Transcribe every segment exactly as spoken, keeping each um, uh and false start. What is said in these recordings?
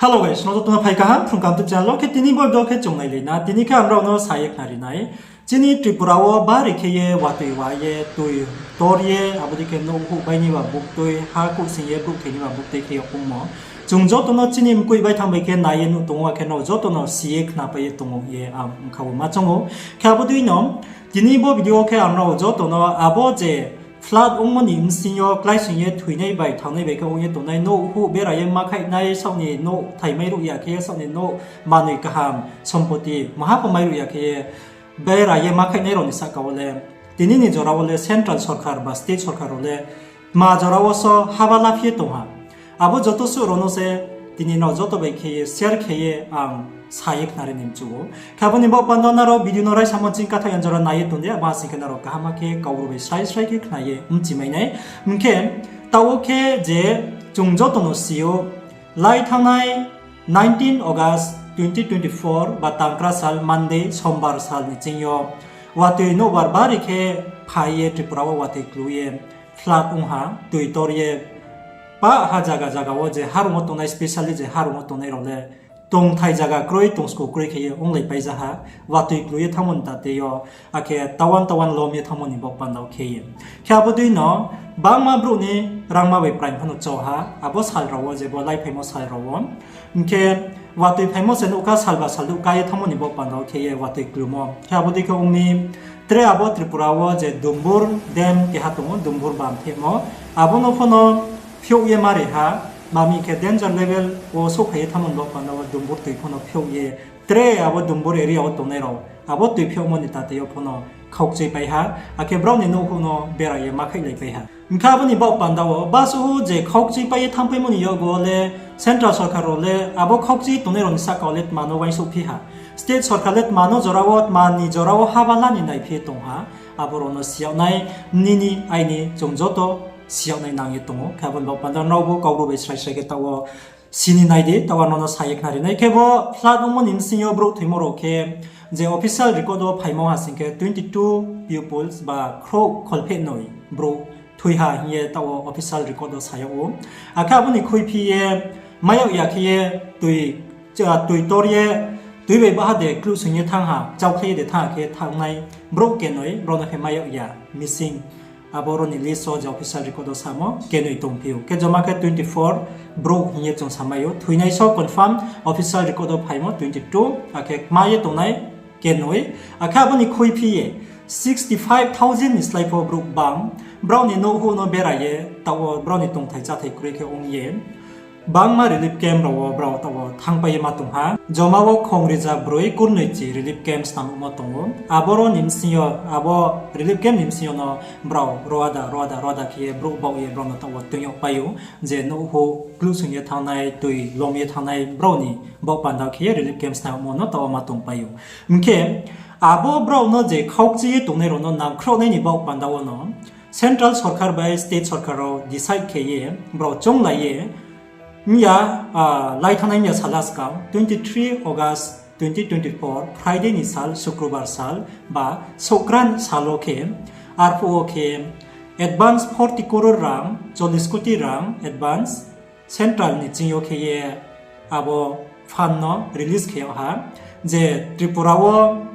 Hello guys, no joto no phai kaham Phrung Kaham YouTube channel wo. Khe tini bo video khe chung nailai na, tini khe ang nrao no sa ye khnari nai. Chini Tripura wo bari khe ye watoi wa ye, tui tor ye, abo dei khe nouhhuh bai ni ba buktui, ha kouhsing ye brouh thoi ni ba buktui khe ye ongmo. Chung joto no chini mkoih bai thanng bai khe nai ye nuh tong ou, akhe nrao joto no si ye khnapai ye tong ou ye ang bkha wo ma choung ou. Khe abo dei no, tini bo video khe ang nrao joto no abo je flood ongmo ni bsing yo kláising ye thoinai bai thanngnai bai khe ong ye tongnai, nouhhuh bera ye ma khaihnai, saoh ni nouh thai mairuh ya khe ye, saoh ni nouh manoi kaham sompoti maha pho mairuh ya khe ye, bera ye ma khaihnai rao ni sahka wo le, tini ni jora wo le central sorkar ba state sorkar rao le tma jora wo so haba laphi ye tong ha. Abo joto suh rao no se tini nrao joto bai khe ye share khe ye ang sa ye khnari ni mchu ou. Khe abo ni baoh panda nrao video no raisamo ching kathaoh ya jora nai ye tong di, abo ha sing khe nrao kaham khe kaubru bai srai srai khe khna ye mchi mai nai. Hing khe taoh wo khe je chung joto no si ou, lai thanngnai nineteen August twenty twenty-four ba tangkra sal Monday, Sombar sal ni ching yo watoi nouhbar bari khe phai ye Tripura wo watoi klu ye flood ong ha, tui tor ye pah ha zaga zaga wo je harung wo tongnai, specially je harung wo tongnai rao le tongthai zaga kroi, tongskho kroi khe ye onglai paija ha, watoi klu ye thanngmo ni tate yo, akhe tawan tawan lom ye thanngmo ni baoh panda wo khe ye. Khe abo dei no bangma brouh ni rangma bai praing phano cho ha, abo sal rao wo je bo laiphaimo sal rao wo. Hing khe watoi phaimo se nuh kha, salba sal duh ká ye thanngmo ni baoh panda wo khe ye watoi klumo. Khe abo dei khe ong mi tre abo Tripura wo je Dumbur dam keha tong ou, Dumbur bam phehmo, abo no phano phiouh ye mari ha, ma mi khe danger level wo souhphai ye thanngmo ni baoh panda wo Dumbur tui phano phiouh ye tre abo Dumbur area wo tongnai rao abo tui phiouhmo ni tate yo phano khaukchuipai ha, akhe brao ni nouhhuh no bera ye ma khaihlaipai ha. Hing khe abo ni baoh panda wo basuh je khaukchuipai ye thanngpaimo ni yakgu wo le central sorkar rao le abo khaukchui tongnai rao ni sahka wo le tma no uaingsouhphi ha, state sorkar le tma no jora wo, tma ni jora wo haba la ni naiphi ye tong ha, abo rao no si yag nai, nini aini chung joto si yag nai nang ye tong ou. Khe abo ni baoh panda nrao bo kaubru bai srai srai khe taoh wo si ni nai di, taoh wo nrao no sa ye khnari nai. Khe bo flood ongmo ni bsing yo brouh thoimo rao khe je official record wo phaimo ha sing khe twenty two pupils ba khrouh kholpheh noi brouh thoi ha hing ye taoh wo official record wo sa yag ou. Akhe abo ni khuiphi ye mai yag ya khe ye tui, tui tor ye tui bai baha de kluhsoing ye thanng ha, chaukhlai ye de thanng ha khe thanngnai brouh kenoi, brao no khe mai yag ya missing. Abo rao ni list wo je official record wo samo kenoi tongphi ou. Khe joma khe twenty four brouh hing ye chung samai ou. Thoinai so confirm official record wo phaimo twenty two, akhe kma ye tongnai kenoi. Akhe abo ni khuiphi ye sixty five thousand ni slái pho brouh bang, brao ni nouhhuh no bera ye, taoh wo brao ni tongthai cháthai kroi khe ong ye bangma relief camp rao wo brao taoh wo thanngpai ye ma tong ha. Joma wo khong rza broi kurnoichi relief camp snam mo tong ou. Aboro ni bsing yo, abo relief camp ni bsing yo no brao roada, roada, roada khe ye brouh baoh ye brao no taoh wo toing yag pai ou. Je nouhhuh kluhsoing ye thanngnai, tui lom ye thanngnai brao ni baoh panda khe ye relief camp snam mo no taoh wo ma tongpai ou. Hing khe abo brao no je khaukchi ye tongnai rao no nangkhrouhnai ni baoh panda wo no central sorkar bai state sorkar rao decide khe ye brao chounglai ye mya, lai thanngnai mya sal ha skang twenty three August twenty twenty four Friday ni sal, Sukrobar sal ba Sokran sal wo khe, arphuh wo khe advance forty crore rang, chollish koti rang advance central ni ching yo khe ye abo fund no release khe yag ha. Je Tripura wo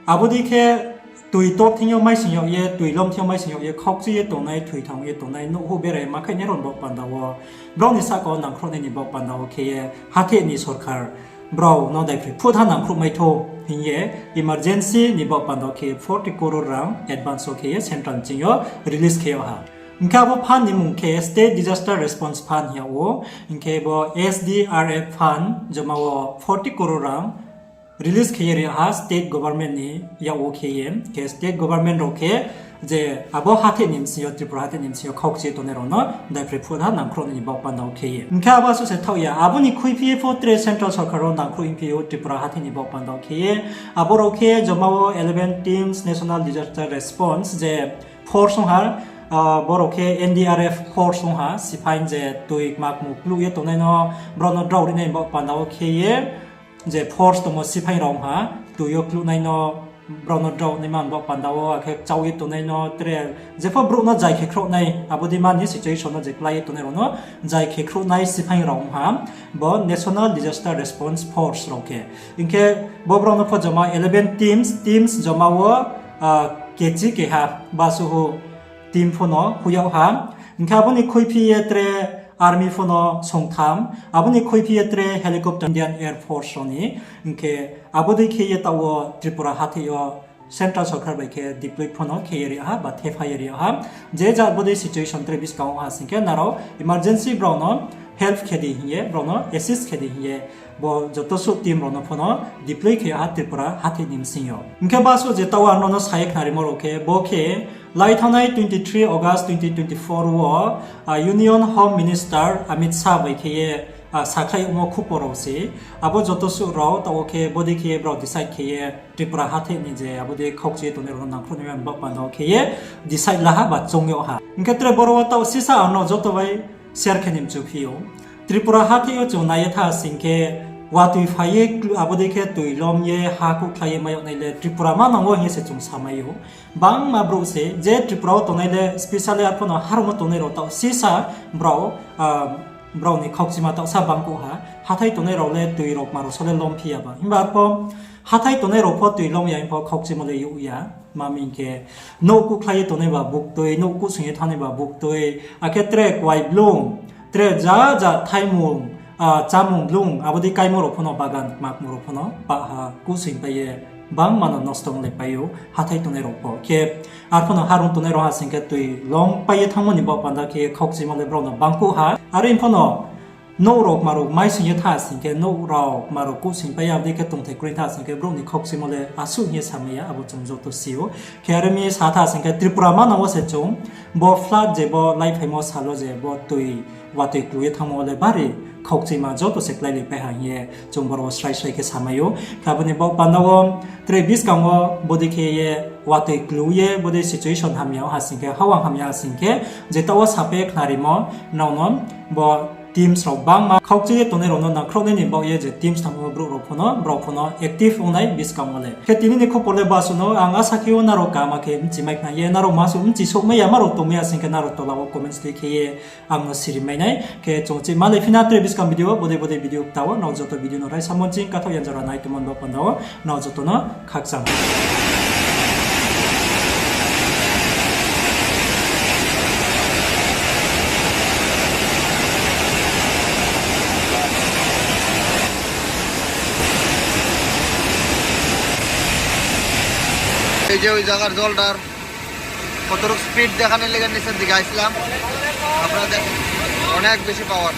abo dei khe tui tor thing yo maising yag ye, tui lom thing yo maising yag ye, khaukchi ye tongnai, thoi thang ye tongnai, nouhhuh bera ye ma khaihnai rao ni baoh panda wo, brao ni sahka wo nangkhrouhnai ni baoh panda wo khe ye hatheh ni sorkar brao no daiphri phut ha nangkhrouh mai thou hing ye emergency ni baoh panda wo khe forty crore rang advance wo khe ye central ni ching yo release khe yag ha. Hing khe abo fund ni mmung khe State Disaster Response Fund hing yag ou, hing khe bo S D R F fund joma wo forty crore rang release khe ye ri ha state government ni yak wo khe ye. Khe state government rao khe je abo hatheh ni bsing yo, Tripura hatheh ni bsing yo khaukchi ye tongnai rao no daiphri phut ha nangkhrouhnai ni baoh panda wo khe ye. Hing khe abo asuh se thaoh ya, abo ni khuiphi ye pho tre central sorkar rao nangkhrouh hingphi ou Tripura hatheh ni baoh panda wo khe ye. Abo rao khe joma wo eleven teams National Disaster Response je force ong ha, borao khe N D R F force ong ha, siphai je tui kma kmu kluh ye tongnai no, brao no drao rinai baoh panda wo khe ye, je force tongmo siphai rao ong ha, tui yo kluhnai no, Brao no drao naima ni baoh panda wo, akhe kchaoh ye tongnai no tre, jepho brouh no zai khe khrouhnai, abo dei mani situation no je klái ye tongnai rao no zai khe khrouhnai siphaing rao ong ha, bo National Disaster Response Force rao khe. Hing khe bo brao no pho joma eleven teams, teams joma wo, ah, kechi keha basuhu team pho no hoih yag ha. Hing khe abo ni khuiphi ye tre army pho no songtham, abo ni khuiphi ye tre helicopter Indian Air Force rao ni. Hing khe abo dei khe ye taoh wo Tripura hathái yo central sorkar bai khe deploy pho no khe ye ri ha, ba thepha ye ri ha. Je ja bo dei situation tre buskang wo ha sing khe nrao emergency brao no help khe di hing ye, brao no assist khe di hing ye, bo joto suh team rao no pho no deploy khe ha Tripura hathái ni bsing yo. Hing khe basuh je taoh wo ang no sa ye khnarimo rao khe, bo khe lai thanngnai twenty three August twenty twenty four wo, ah, Union Home Minister Amit Shah bai khe ye, ah, sakhlai yagmo khupo rao se. Abo joto suh rao taoh wo khe bo dei khe ye brao decide khe ye Tripura hathái ni je abo dei khaukchi ye tongnai rao no nangkhrouh naima ni baoh panda wo khe ye decide la ha ba choung yag ha. Hing khe tre boro wo taoh sisa ang no joto bai share khe ni mchu phi ou. Tripura hathái yo chung nai ye tha sing khe, watoi phai ye klu-, abo dei khe toi lom ye ha kuhkhlai ye mai yag nai le Tripura manang wo hing ye se chung samai ou. Bangma brouh se, je Tripura wo tongnai le, specially arphuh no harong wo tongnai rao taoh sisa brao, ah, brao ni khaukchima taoh sa bangkuh ha. Hathái tongnai rao le toi rao kma rao so le lomphi ya ba. Himba arphuh hathái tongnai rao pho toi lom ya hing pho khaukchimo le youh ya. Ma hing khe, nouh kuhkhlai ye tongnai ba buktui, nouh kuhsoing ye thanngnai ba buktui, akhe tre kuai blung, tre ja ja thaimung, ah, chámung blung, abo dei kaimo rao pho no bagan kma kmo rao pho no pah ha kuhsoing pai ye bangma no nosto onglai pai ou, hathái tongnai rao pho. Khe arphuh no harong tongnai rao ha sing khe toi lom pai ye thanngmo ni baoh panda khe khaukchimo le brao no bangkuh ha. Are pho no nouh rao kma rao maisoing ye tha sing khe, nouh rao kma rao kuhsoing pai ye abo dei khe tongthai kroi tha sing khe, brouh ni khaukchimo le asuh hing ye samai ya, abo chung joto si ou. Khe are mi sa tha sing khe, Tripura manang wo se chung bo flood je bo laiphaimo sal wo je bo toi watoi klu ye thanngmo wo le bari khaukchima joto se kláilai pai ha hing ye chung boro wo srai srai khe samai ou. Khe abo ni baoh panda wo tre buskang wo bo dei khe ye watoi klu ye bo dei situation hamya ha sing khe, hawang hamya ha sing khe, je taoh wo sapai ye khnarimo, nrao no bo teams rao bangma khaukchi ye tongnai rao no nangkhrouh nai ni baoh ye je teams tangmo brouh rao pho no, brao pho no active ong nai buskang wo le. Khe tini ni khupor le basuh no, ang asa khe ou nrao kaham khe bchi mai khna ye, nrao masuh bchi souhmai ya, ma rao tongmai ya sing khe nrao tola wo comments tui khe ye ang no siri mai nai. Khe chung chi malai phi na tre buskang video, bo dei bo dei video kta wo, nrao joto video no raisa monching kathaoh yan jora nai tongmo ni baoh panda wo, nrao joto no khakchang. এই যে ওই জায়গার জলটার কতটুকু স্পিড দেখানোর লেগে নিচের দিকে আসলাম, আপনারা দেখেন, অনেক বেশি পাওয়ার।